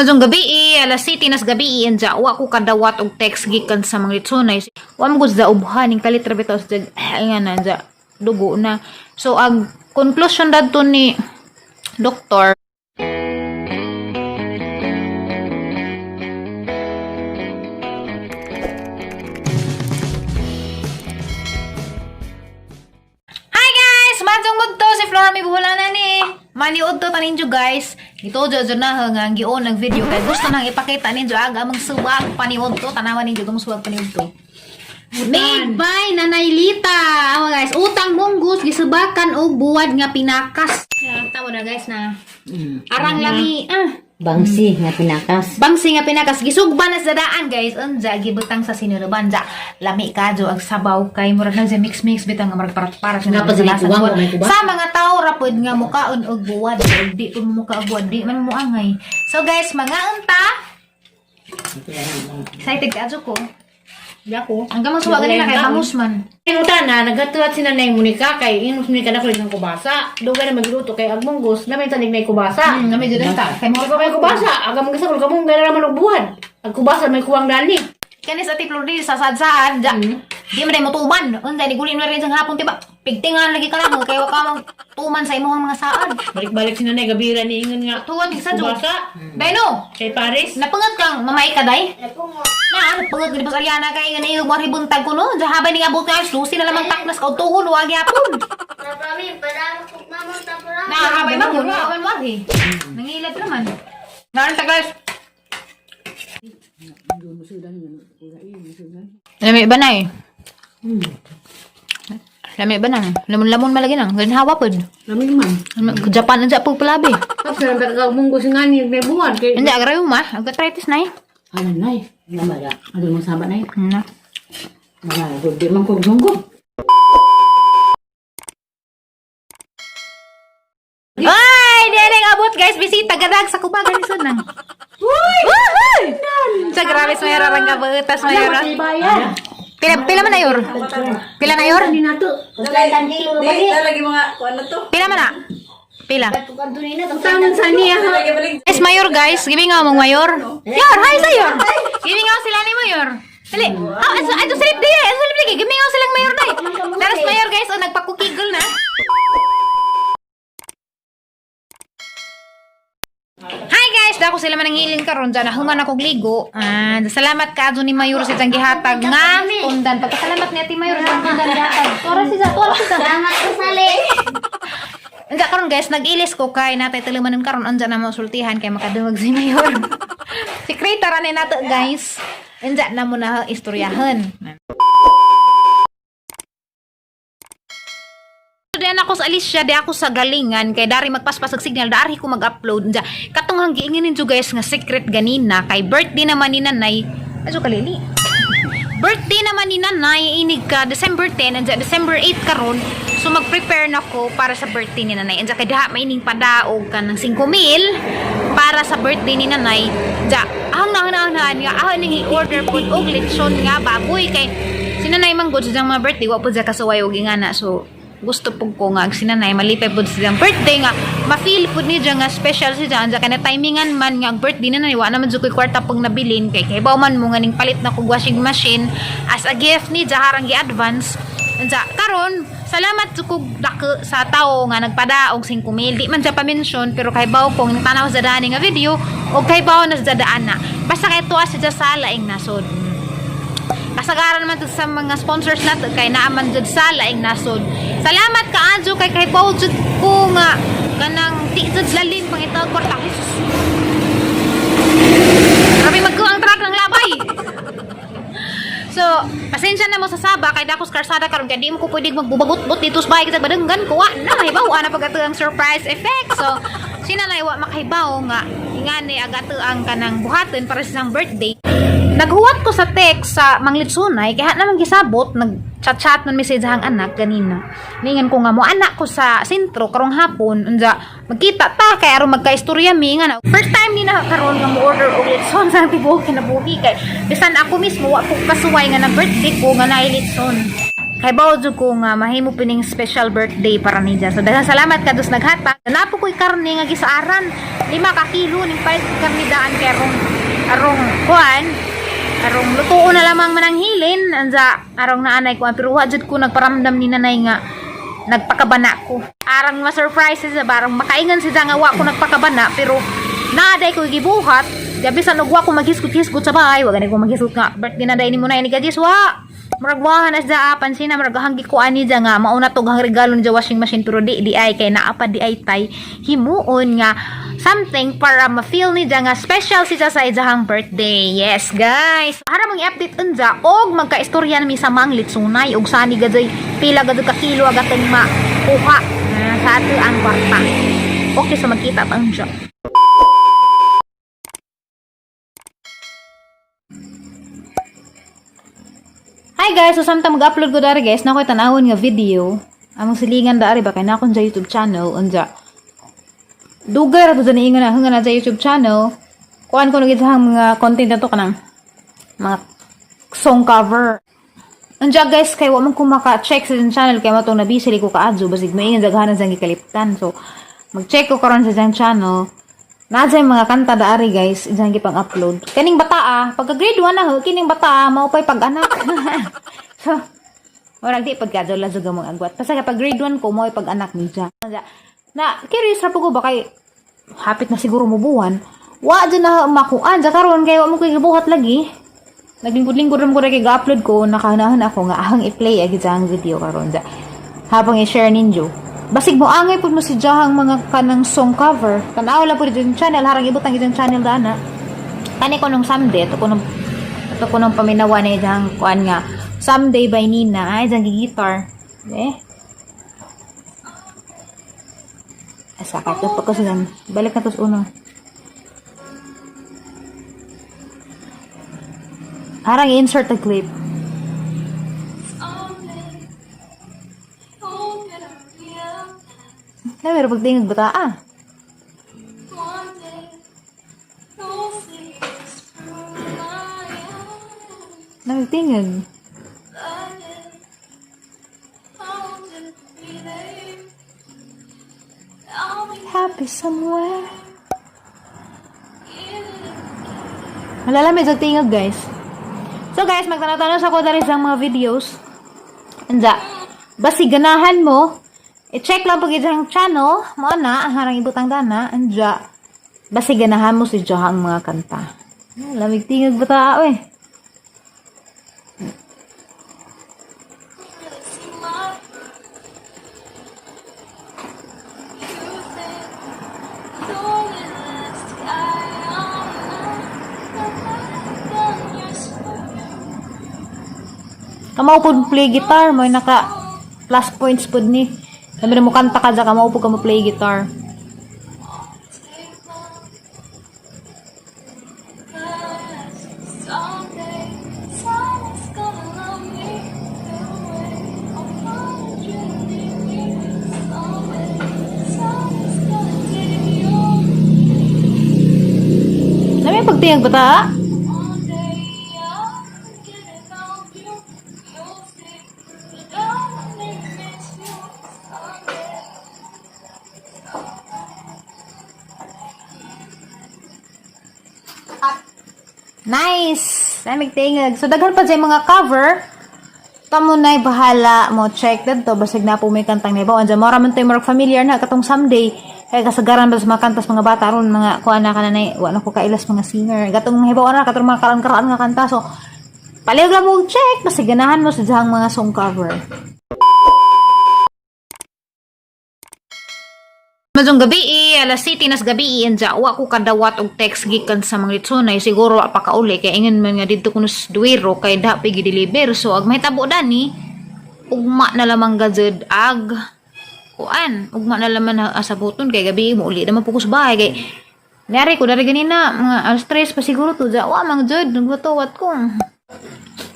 Maayong gabi, alas 7 nas gabi anja wa ko kadawat og text gikan sa mga litsunay. Wa mo gud sa ubhan ning kalit ra bitaw sa nga na anja dugo na. So ang conclusion dadto ni doktor. Hi guys! Madyong mudto si Flora may buhulanan ni. Maniud to taninyo guys. Ito jo na nga ang gion ng video kay gusto nang ipakita ninyo ang among suwag paniud to, tanawan ninyo among suwag paniud to. Made by Nanay Lita. Awa guys, utang munggus gisubakan og buwad nga pinakas. Tama na guys na. Arang lami ah. Bangsi nga pinakas. Bangsi nga pinakas gisugba na sa daan guys. Unja gibutang sa sinuruban ja. Lami kadyo ang sabaw kay murag na siya mix mix bitang nga murag parat-parat Nga pa sila kuwang, may kuba? Sa mga tao ra pod nga mukaon og buwad og di pud mo muka og buwad, di man mo angay. So guys, mga unta. Excited kadyo ko. Yako. Ang gamang suwa ganina kay bangus man. Ang utana, nagatuat si Nanay Monica kay inos ni kada kulit ng kubasa. Dugay na magluto kay agmunggos, na may tanig na kubasa. Nami jud ta. Kay mo Kay kay kubasa, aga mong gisagol kamong gana naman og buwan. Ag kubasa may kuwang dani. Kanis ati Florida sa sad-sad ja. Di man mo tuman. Unsa ni gulin rin sa hapon tiba. Pigtingan lagi ka lang kay wa ka mang tuman sa imong mga saad. Balik-balik si Nanay gabira ni ingon nga Tuwan sa jud. kubasa Dino, kay Paris. napangat kang mamay ka day? Na, napangat gani pas Ariana kay nga iyo mo buntag ko no. Diya habay ni abot ka susi na lamang taknas ka tuhon wa gyapon. Na habay man mo man mo. Nangilad naman. Naran ta guys. Lami ba na eh? Lami ba na? Lamon-lamon malagi nang. Ganun hawa pod. Lami man. Japan ang po palabi. Tapos na kag munggos nga ni may buwan kay Hindi, agrayo ma. Arthritis na eh. Ano nay? Namara. Ano mo sama nay? Na. Namara, di man ko munggo. Ay! Di na abot guys. Bisita gadag sa kubagan ni Sunang. Uy! Sa grabe sa mayara rang kabutas mayara. Bayan. Pila pila man na yor? Pila na yor? Ni nato. Di, lagi mga kuan na to. Pila man na? Pila. Tanan sa niya. Guys, mayor guys. Gibi nga mong mayor. Yor, hi sa yor. Gibi nga sila ni mayor. Dali. Ah, aso ato silip di, aso silip di. Gibi nga silang mayor dai. Daras mayor guys, oh nagpakukigol na. Hi guys, dako sila man nangilin karon dyan. Human ako ligo. Ah, salamat ka ni Mayor sa itang gihatag nga tundan. Pagkasalamat ni Ate Mayor sa tundan gihatag. Tora si tora si Salamat ko sali. Unsa karon guys, nag-ilis ko kay natay tulumanon karon unsa na mo sultihan kay makadungog si Mayor. Si creator ani nato guys. Unsa na mo na istoryahan. Diyan ako sa Alicia, di ako sa galingan kay dari magpaspas og signal, dari ko mag-upload. Unsa katong hang giingin ninyo guys nga secret ganina kay birthday naman ni Nanay. Aso kalili. Birthday naman ni Nanay, inig ka December 10, anja December 8 karon. So mag-prepare na ko para sa birthday ni Nanay. Anja kay diha maining padaog ka ng 5,000 para sa birthday ni Nanay. Ja, ang nang nang nga ahon ning i-order pud og lechon nga baboy kay si Nanay man gud sa iyang mga birthday wa pud siya kasuway og ingana. So gusto pud ko nga ang si Nanay malipay pud sa iyang birthday nga ma-feel pud niya nga special siya anja kay na timingan man nga ang birthday ni Nanay wa naman jud ko'y kwarta pag nabilin kay kay man mo nga ning palit na kog washing machine as a gift ni harang gi-advance. Anja karon salamat jud kog dako sa tawo nga nagpadaog 5,000. Di man siya pa-mention pero kay baw kong tanaw sa daan nga video og kay baw na sa daan na basta kay tuwa siya sa laing nasod. Kasagaran man to sa mga sponsors nato kay naaman jud sa laing nasod. Salamat kaadyo kay kay Paul jud ko nga kanang di jud lalim pangitawag kwarta. Jesus. Grabe magkuha ang truck ng labay. So, pasensya na mo sa saba kay dakos karsada karon kay di mo ko pwede magbubagot-bot dito sa bahay kasi badanggan ko wa na mahibaw ana pag ato ang surprise effect. So, sinanay wa makahibaw nga ingani ag ato ang kanang buhaton para sa isang birthday. Naghuwat ko sa text sa Manglitsunay kaya naman gisabot nag chat-chat man message ang anak ganina. Ningan ko nga mo anak ko sa sentro karong hapon unja magkita ta kay aron magkaistorya mi nga na. First time ni na karon nga mo order og litson sa tibuok kinabuhi kay bisan ako mismo wa ko kasuway nga na birthday ko nga naay litson. Kay bawo jud ko nga mahimo pining special birthday para niya. So daghang salamat kadus naghatag. Napo ko'y karne nga gisaaran. 5 ka kilo ning palit ko karni daan kay arong arong kuan arong lutuon na lamang manang hilin anza arong naanay ko, pero wa jud ko nagparamdam ni nanay nga nagpakabana ko. Arang ma-surprise siya barang makaingan siya nga wa ko nagpakabana, pero naaday ko gibuhat. Gabi sa nugwa ko maghisgot-hisgot sa bahay, wa gani ko maghisgot nga birthday na day ni mo na ni gadis wa. Murag wa na siya pansin na murag hanggi ko ani siya nga mauna to ang regalo ni washing machine, pero di di ay kay naa pa di ay tay himuon nga something para ma-feel ni nga special siya sa iyang birthday. Yes, guys. Para mong i-update unja og magkaistorya nami sa mang litsunay og sani gadoy pila gadoy ka kilo agatong makuha sa ato ang kwarta. Okay, so magkita pa unja. Hi guys, so samtang mag-upload ko dari guys, na ako'y tanawon nga video. Among silingan dari ba kay na akong sa YouTube channel unja. Dugay ra to dyan ingon na hanggang na sa YouTube channel. Kuan ko nagit mga content na to kanang mga song cover. Unja guys, kay wa man ko maka-check sa iyang channel kay matong nabisi ko kaadyo basig maingon daghanan sa gikaliptan. So mag-check ko karon sa iyang channel. Naa yung mga kanta daari guys, iyang gipang upload. Kaning bata ah, pagka grade 1 na ho, kining bata ah, mao pa'y pag-anak. So, murag di pagkadyo lazog ang mga agwat. Basta kapag grade 1 ko, mao pag-anak niya. Na, curious ra po ko ba kay hapit na siguro mo buwan. Wa dyan na makuan. Sa karon kay wa mo ko'y gibuhat lagi. Naglingkod-lingkod ram ko na kay ga-upload ko, nakahanahon ako nga ahang i-play agi ang video karon ja. Habang i-share ninyo. Basig mo angay pud mo si Jahang mga kanang song cover. Tanaw lang pud yung channel, harang ibutang yung channel dana. Kani ko nung someday, ito ko nung paminawa na ijang kuan nga Someday by Nina, ay jang guitar. Eh. Asa ka to pa ko. Balik na to sa una. Harang i-insert the clip. Na, meron pagtingag bata ah. Nagtingag. Happy somewhere. Malalamig sa tingag, guys. So guys, magtanaw-tanaw sa ko dari sa mga videos. Anja, basi ganahan mo, i-check lang pag ijang channel, mo na, ang harang ibutang dana, anja, basi ganahan mo si Johang mga kanta. Ah, lamig tingag ba tao eh? Kamao po play guitar mo naka plus points pod ni. Kami na mo kanta ka dyan, kamao po ka mo play guitar. Nami pagtingag ba ta? Nice! Nami tingag. So daghan pa dyan mga cover. Kamo na'y bahala mo check dito. Basig na po may kantang naibaw. Andiyan, mora man tayo murag familiar na katong someday. Kaya kasagaran ba sa mga kantas mga bata ron mga kuan na ka na nay, wa na ko kailas mga singer. Gatong hibaw na katong mga karan-karaan nga kanta. So palihog lang mo check basig ganahan mo sa diyang mga song cover. Madong gabi eh, alas city nas gabi eh, anja wa ko kadawat og text gikan sa mga litsunay, siguro wa pa kauli kay ingon man nga didto kuno sa Duero kay da pa deliver. So ag mahitabo dani, ugma na lamang gazed ag kuan, ugma na laman na asabuton kay gabi mo uli naman po ko sa bahay kay nari ko dari ganina mga alas 3 pa siguro to ja wa mang jud nagbuto ko.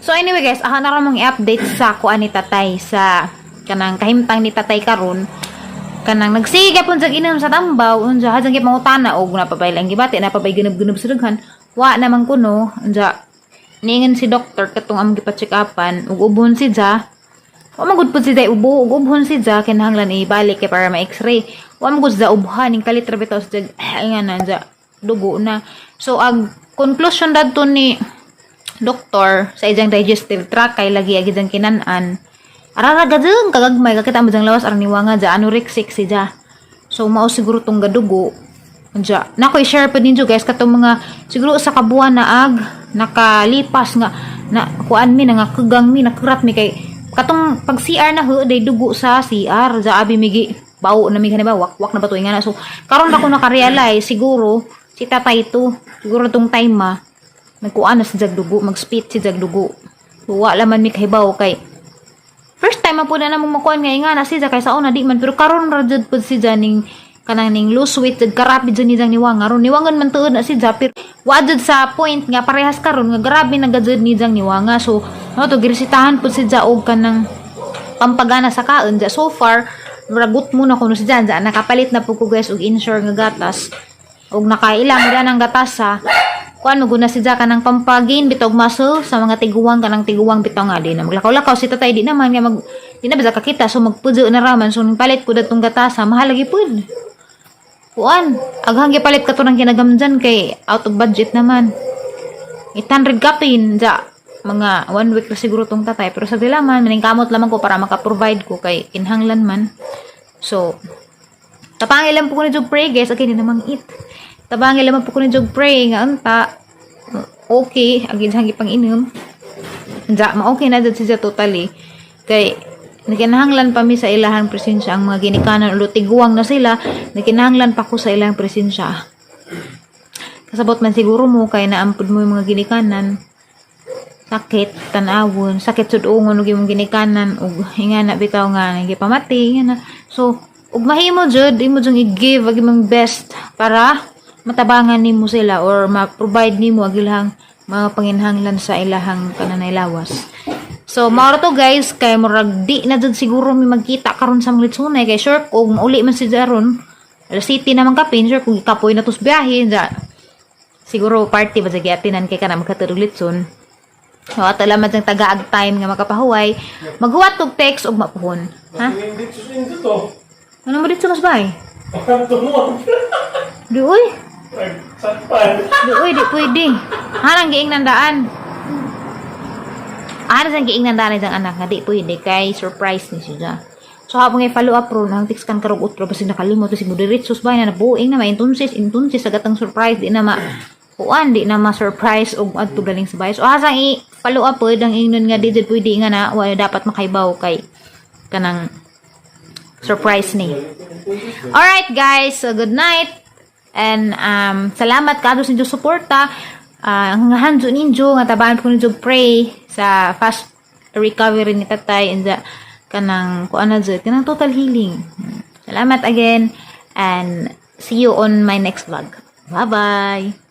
So anyway guys, ako na mong i-update sa kuan ni tatay, sa kanang kahimtang ni tatay karon, kanang nagsige pun sa inom sa tambaw unsa hadang gyud mangutana og napabay lang gibati, napabay ganub-ganub sa daghan, wa naman kuno. Unsa niingon si doctor katong among gipa-check upan ug ubon si ja, wa man gud pud si Day ubo ug ubon si ja, kinahanglan ibalik kay para ma-x-ray. Wa mo gud sa ubhan ning kalit ra bitaw sa ay nga na ja dugo na. So ang conclusion dadto ni doktor sa iyang digestive tract kay lagi agi diyang kinan-an. Arara gadung kagagmay, kakita mo diyang lawas aron niwanga ja, anorexic si ja. So mao siguro tong gadugo. Ja, nako i-share pa ninyo, guys, katong mga siguro sa kabuan na ag nakalipas nga na kuan mi na nga kugang mi nakurat mi kay katong pag CR na ho day dugo sa CR ja, abi migi bawo na mi kani ba, wakwak na ba to nga na. So karon na ko naka-realize, siguro si tatay to, siguro tong time ma nagkuan na si jag dugo, mag-spit si jag dugo. So, wala man mi kahibaw kay first time man po na namong makuan nga nga na siya kay sa una di man, pero karon ra jud pud siya ning kanang ning lose weight jud, karabi jud ni jang niwang karon, niwangan man tuod na siya, pero wa jud sa point nga parehas karon nga grabe na jud ni jang niwanga. So no to giresetahan pud siya og kanang pampagana sa kaon ja. So far ragut mo na kuno siya ja, nakapalit na po ko, guys, og Ensure nga gatas og nakaila mo ang gatas sa kuan mo guna siya kanang pampagain bitaw og muscle sa mga tiguang, kanang tiguang bitaw nga di na maglakaw-lakaw si tatay, di naman nga mag di na ba kakita, so magpujo na raman. So ning palit ko datong gatasa, mahal lagi pud kuan, aghang gipalit ka to ng kinagamjan kay out of budget naman, 800 kapin ja. Mga one week ra siguro tong tatay, pero sa dilaman maningkamot lamang ko para maka-provide ko kay kinhanglan man. So tapangil lang po ko ni jog pray, guys. Okay, di namang eat. Tabangil lamang po ko ni jog pray nga unta okay agin sa pang inom ja, ma-okay na jud siya totally kay nakinahanglan pa mi sa ilahang presensya ang mga ginikanan, ulo tiguang na sila, nakinahanglan pa ko sa ilang presensya. Kasabot man siguro mo kay naampod mo yung mga ginikanan, sakit tan-awon, sakit sud-ungon ug imong ginikanan ug ingana bitaw nga gipamati ingana. So ug mahimo jud imo jud i-give ang imong best para matabangan nimo sila or ma-provide nimo ang ilahang mga panginhanglan sa ilahang kananay lawas. So mao ra to, guys, kay murag di na jud siguro mi magkita karon sa mga litsunay kay sure kung mauli man si Jaron alas city naman kapin, sure kung kapoy na tos biyahe ja, siguro party ba sa giatinan kay kana magkatulog litson. So, ato lamang siyang tagaag time nga makapahuway. Maghuwat og text og mapuhon. Ha? Dito sa Indo to. Ano mo dito mas bay? Tumuwag. Di uy. Sakpan. Di uy, di pwede. Hanang giing nandaan. Ana sang giing nandaan isang anak nga di pwede kay surprise ni siya. So habang ngay follow up ron, ang text kan karog utro basig nakalimot si moderate sus bay na nabuing na ma-entonces entonces sa gatang surprise di na ma kuan, di na ma-surprise og adto galing sa bahay. So asang i follow up pod ang ingnon nga di jud pwede nga na wala dapat makaibaw kay kanang surprise ni. Alright guys, so good night. And salamat kaayo sa inyong suporta. Ang hanjo ninyo nga tabangan po ninyo pray sa fast recovery ni tatay and the kanang kuan na jud, kanang total healing. Salamat again and see you on my next vlog. Bye-bye.